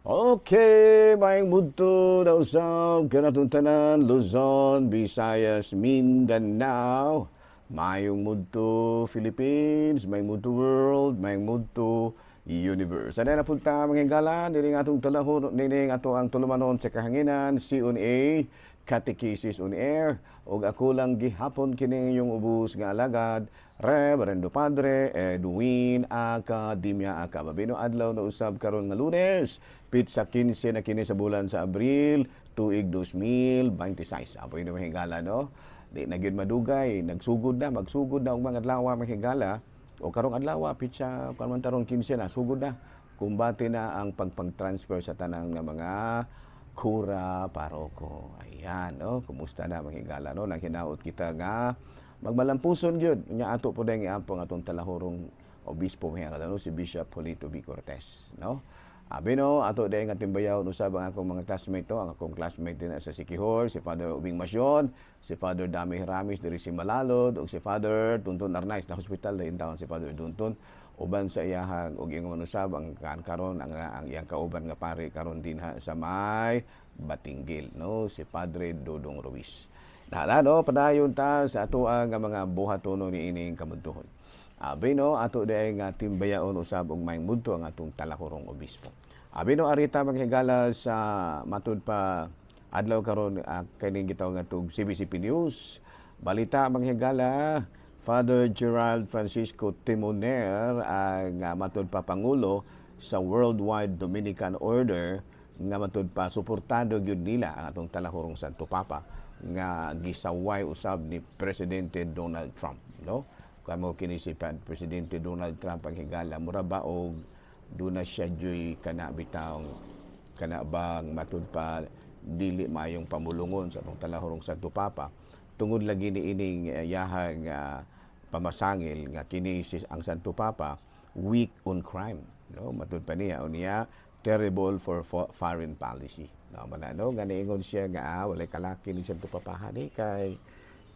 Okay, maayong budto na usab kanatong tanan, Luzon, Visayas, Mindanao. Maayong budto, Philippines, maayong budto, world, maayong budto, universe. Sana napunta mga higala, diri nga atong talahon, diri nga ato ang tulumanon sa kahanginan, C1A, Catechesis on Air, ug ako lang gihapon kini inyong ubos nga alagad, Reverendo Padre Edwin Academia Acababino. Adlaw na usab karon nga Lunes, petsa 15 na kini sa bulan sa Abril, tuig 2026. Apoy na, mga higala, no? Di na gyud madugay, nagsugod na, magsugod na og mga adlaw, mga higala. O karong adlaw, petsa karon tarong 15 na, sugod na. Kumbate na ang pagpag-transfer sa tanang nga mga kura paroko. Ayan, no? Kumusta na, mga higala, no? Nang hinaot kita nga magmalampuson gyud. Nya ato po dayong iampong atong talahurong obispo, mga higala, no? Si Bishop Polito B. Cortez, no? Abi no, ato dayong nga timbayaw usab ang akong mga classmate to, ang akong classmate din sa Siquijor, si Father Ubing Masyon, si Father Dami Heramis diri si Malalod, ug si Father Tuntun Arnaiz na hospital dayon taon si Father Tuntun uban sa iyahang ug ingon usab ang kan karon ang iyang kauban nga pare karon dinha sa may Batinguil, no, si Padre Dodong Ruiz. Dala no, padayon ta sa ato ang mga buhatono ni ining kabudtuhon. Abi no, ato diay nga timbayaon usab og maayong budto ang atong talahurong obispo. Abi no, arita, mga higala, sa matud pa adlaw karon kining gitawag nga tug CBCP News. Balita, mga higala, Father Gerald Francisco Timoner ang matud pa pangulo sa Worldwide Dominican Order nga matud pa suportado gyud nila ang atong talahurong Santo Papa nga gisaway usab ni Presidente Donald Trump, no? Kamo kini si Presidente Donald Trump ang higala, mura ba og duna siya joy kana bitawng kana bang matud pa dili maayong pamulungon sa atong talahurong Santo Papa tungod lagi ni ining yahang pamasangil nga kini si ang Santo Papa weak on crime, no? Matud pa niya unya terrible for foreign policy, no? Manano nga niingon siya nga walay kalaki ni Santo Papa ni kay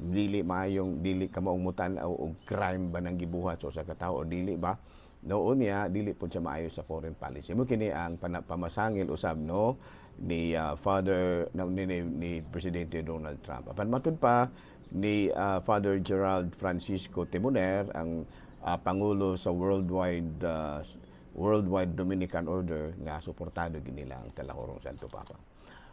dili maayong dili ka maong mutan-aw og crime ba nang gibuhat sa usa ka tawo o dili ba, no? Unya dili pud siya maayo sa foreign policy mo. Kini ang pamasangil usab, no, ni Father no, ni Presidente Donald Trump. Apan matud pa ni Father Gerald Francisco Timoner, ang pangulo sa Worldwide Dominican Order, nga suportado gid nila ang talahurong Santo Papa.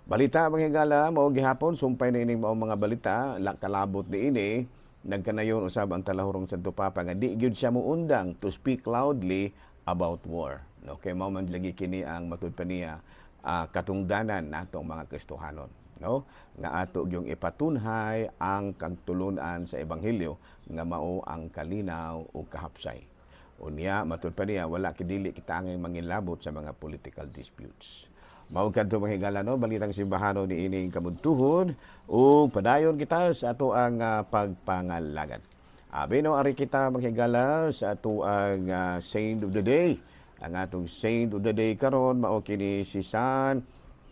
Balita, mga higala, mao gihapon sumpay na ining maong mga balita la kalabot ni ini nagkanayon usab ang talahurong Santo Papa nga di gyud siya muundang to speak loudly about war. No, kay mao man lagi kini ang matud pa niya katungdanan natong mga Kristohanon, no, nga ato gyung ipatunhay ang kagtulunan sa ebanghelyo nga mao ang kalinaw ug kahapsay. Unya matud pa niya wala kidili kita angay mangilabot sa mga political disputes. Mao kadto, mga higala, no, balitang simbahano ni ining kabudtuhon ug padayon kita sa ato ang pagpangalagad. Abi no, ari kita, mga higala, sa ato ang saint of the day. Ang atong saint of the day karon mao kini si San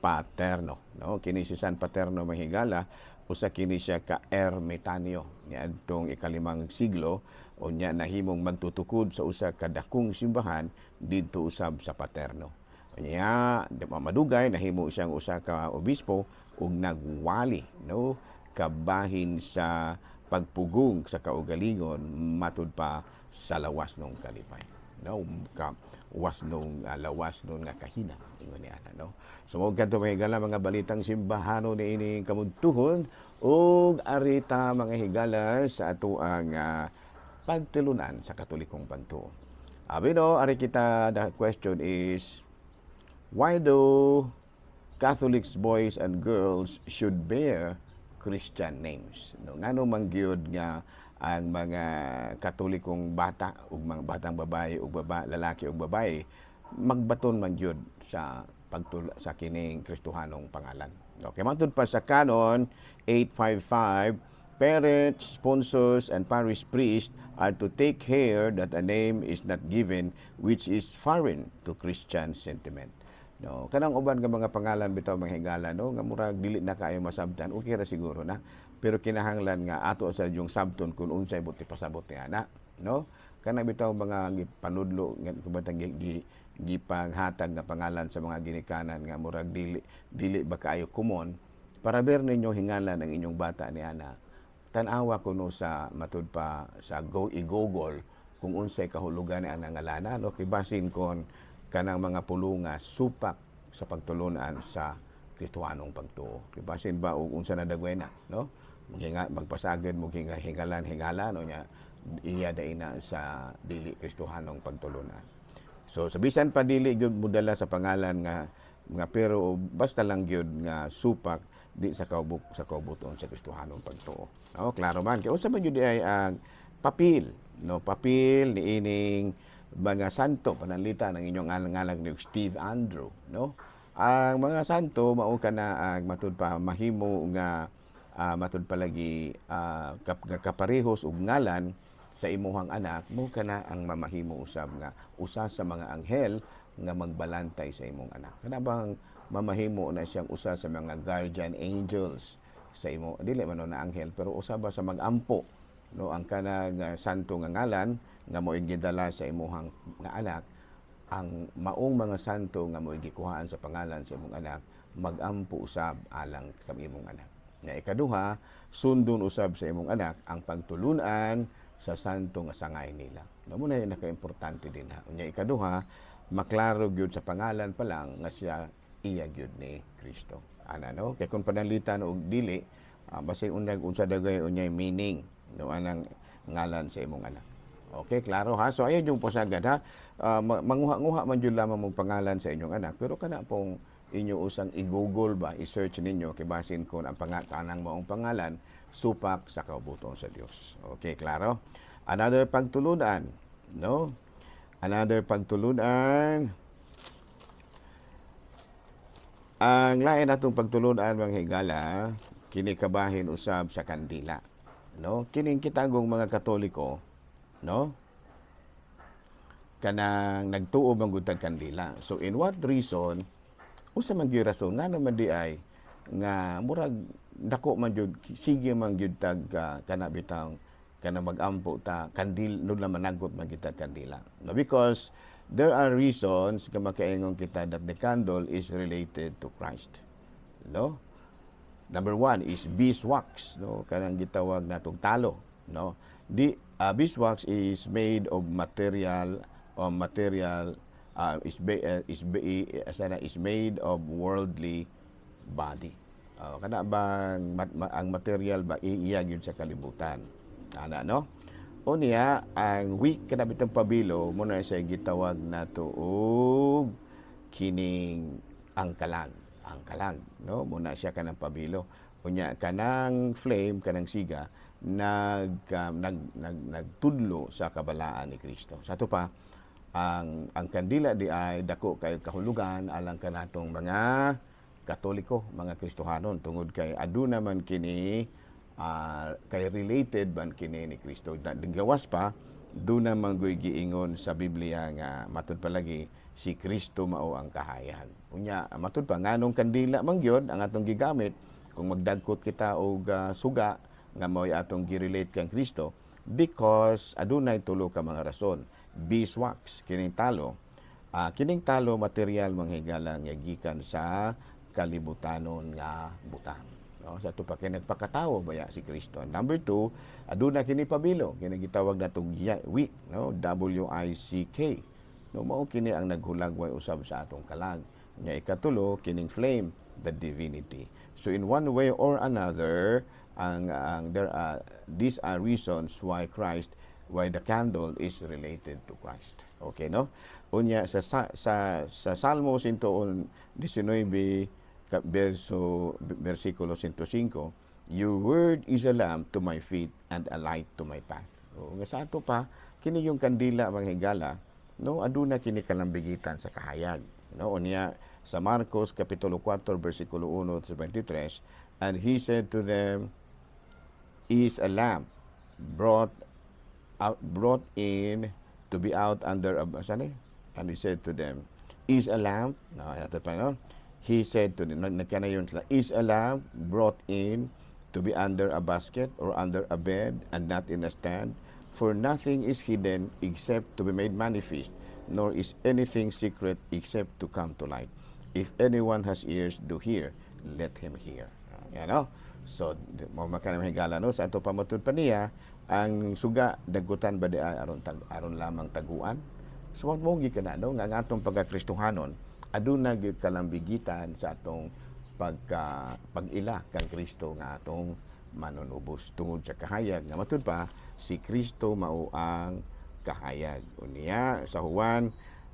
Paterno, no? Kini si San Paterno, mga higala, usa kini siya ka ermitanyo niadtong ikalimang siglo. Unya nahimong magtutukod sa usa ka dakong simbahan didto usab sa Paterno. Unya di pa madugay nahimo siyang usa ka obispo ug nagwali, no, kabahin sa pagpugong sa kaugalingon matud pa sa lawas nung kalipay, no, ka was nung lawas nung nga kahina ingon ni ana, no? So mo kadto, mga higala, mga balitang simbahano ni ining kabudtuhon ug arita, mga higala, sa ato ang pagtulunan sa Katolikong pagtuo. Abi no, ari kita, the question is, why do Catholics boys and girls should bear Christian names? No, ngano man gyud nga ang mga Katolikong bata ug mga batang babae ug lalaki ug babae magbaton man gyud sa pagtul sa kining Kristohanong pangalan? Okay, matud pa sa Canon 855, parents, sponsors, and parish priests are to take care that a name is not given which is foreign to Christian sentiment. No, kanang uban nga mga pangalan bitaw, mga higala, no, nga murag dili na kaayo masabtan, okay ra siguro na. Pero kinahanglan nga ato sa yung sabton kung unsay buti pasabot ni ana, no? Kana bitaw mga gipanudlo nga kubatang gi, gi, gipanghatag nga pangalan sa mga ginikanan nga murag dili dili ba kaayo common. Para ber ninyo hingalan ang inyong bata ni ana, tan-awa kuno sa matud pa sa go i-Google kung unsay kahulugan ni ana ngalana, no, kay basin kon kanang mga pulunga supak sa pagtulunan sa Kristohanong pagtuo. Kay basin ba og unsa na dagway na, no, maghinga magpasagad mo hinga hingalan hingalan no nya iya daina sa dili Kristohanong pagtulunan. So sa bisan pa dili gyud modala sa pangalan nga nga, pero basta lang gyud nga supak di sa kaubok sa kaubuton sa Kristohanong pagtuo. No, klaro man kay unsa man gyud ay ang papel, no, papel niining mga santo. Pananlita ng inyong ngalan ni Steve Andrew, no? Ang mga santo mao kana ang matud pa mahimo nga matud palagi nga kaparehos og ngalan sa imuhang anak mo, kana ang mamahimo usab nga usa sa mga anghel nga magbalantay sa imong anak. Kana bang mamahimo na siyang usa sa mga guardian angels sa imo, dili man na anghel, pero usa ba sa magampo, no, ang kanang santo nga ngalan nga mo gidala sa imuhang nga anak, ang maong mga santo nga mo gikuhaan sa pangalan sa imong anak magampo usab alang sa imong anak. Nga ikaduha, sundon usab sa imong anak ang pagtulunan sa santo nga sangay nila. No, mo na yung nakaimportante din ha. Unya ikaduha, maklaro gyud sa pangalan pa lang nga siya iya gyud ni Kristo. Ana, no, kay kung pananglitan og dili, basig unyag unsa dagay unyay meaning, no, anang ngalan sa imong anak. Okay, klaro ha. So ayan yung pasagad ha. Manguha-nguha man jud lamang mong pangalan sa inyong anak, pero kana pong inyo usang i-Google ba, i-search ninyo kay basin kon ang kanang maong pangalan supak sa kaubuton sa Dios. Okay, klaro? Another pagtulunan, no? Another pagtulunan. Ang lain natong pagtulunan, mga higala, kini kabahin usab sa kandila. No? Kining kitagong mga Katoliko, no? Kanang nagtuo man gud tag kandila. So in what reason, unsa man gyud rason ngano man di ay nga murag dako man jud, sige man gyud tag kana bitang kana magampo ta kandil no na managot man kita kandila, no? Because there are reasons nga makaingon kita that the candle is related to Christ, no? Number one is beeswax, no, kanang gitawag natong talo, no? The beeswax is made of material or material is ba, is ba, sana is made of worldly body. Kana bang ang material ba iya gyud sa kalibutan. Ana, no? Unya ang wick, kana bitang pabilo mo na siya gitawag nato og kining ang kalag, no, muna siya kanang pabilo. Unya kanang flame, kanang siga, nag um, nag, nag nagtudlo sa kabalaan ni Kristo. Sa ato pa, ang kandila di ay dako kay kahulugan alang kanatong mga Katoliko, mga Kristohanon, tungod kay aduna man kini kay related man kini ni Kristo. Gawas pa, duna man goy giingon sa Biblia nga matud palagi si Kristo mao ang kahayag. Unya matud pa, nganong kandila man gyud ang atong gigamit kung magdagkot kita og suga nga mao'y atong gi-relate kang Kristo? Because adunay tulo ka mga rason. Beeswax, kining talo. Kining talo material, mga higala, nga gikan sa kalibutanon nga butang. No? Sa ato pa kay nagpakatawo baya si Kristo. Number two, aduna kini pabilo, kini gitawag natong wick, no? WICK. No, mao kini ang naghulagway usab sa atong kalag. Nga ikatulo, kining flame, the divinity. So in one way or another, ang there are these are reasons why the candle is related to Christ. Okay, no? Unya sa Salmo 119 verso versikulo 105, "Your word is a lamp to my feet and a light to my path." O, nga sa ato pa, kini yung kandila, mga higala, no, aduna kini kalambigitan sa kahayag, no? Unya sa Marcos kapitulo 4 versikulo 1 to 23, "And he said to them, 'Is a lamp brought out, brought in to be out under a,'" saan eh? "And he said to them, 'Is a lamp,'" no, ato pa, no? He said to them, nagkana yun sila, "Is a lamp brought in to be under a basket or under a bed and not in a stand? "For nothing is hidden except to be made manifest, nor is anything secret except to come to light. If anyone has ears to hear, let him hear." Yan, no? So, mao man kanang higala, no? Sa ato pamatud pa niya, ang suga dagkutan ba di ay aron lamang taguan? So, mo gyud kana, no, nga ang atong pagka-Kristohanon aduna gyud kalambigitan sa atong pag-ila kang Kristo nga atong manunubos tungod sa kahayag nga matud pa si Kristo mao ang kahayag. Unya sa Juan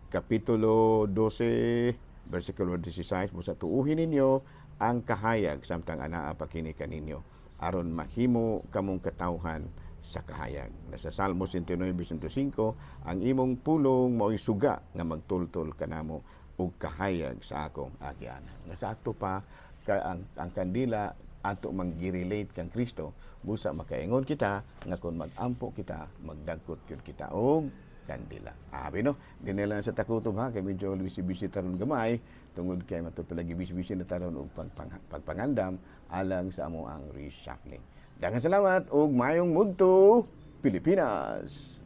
kapitulo 12 versikulo 16, "Busa tuuhin ninyo ang kahayag samtang anaa pa kini kaninyo, aron mahimo kamong katawhan sa kahayag." Nasa Salmo 109 105, "Ang imong pulong mao'y suga nga magtultol kanamo ug kahayag sa akong agianan." Nga sa ato pa ka, ang kandila ato mang gi-relate kang Kristo, busa makaingon kita nga kung mag-ampo kita, magdagkot gyud kita og kandila. Abi no, di nila sa takutob ha, kay medyo busy-busy taron gamay tungod kay matud palagi busy-busy na taron og pagpangandam alang sa amo ang reshuffling. Daghang salamat ug mayong mudto, Pilipinas.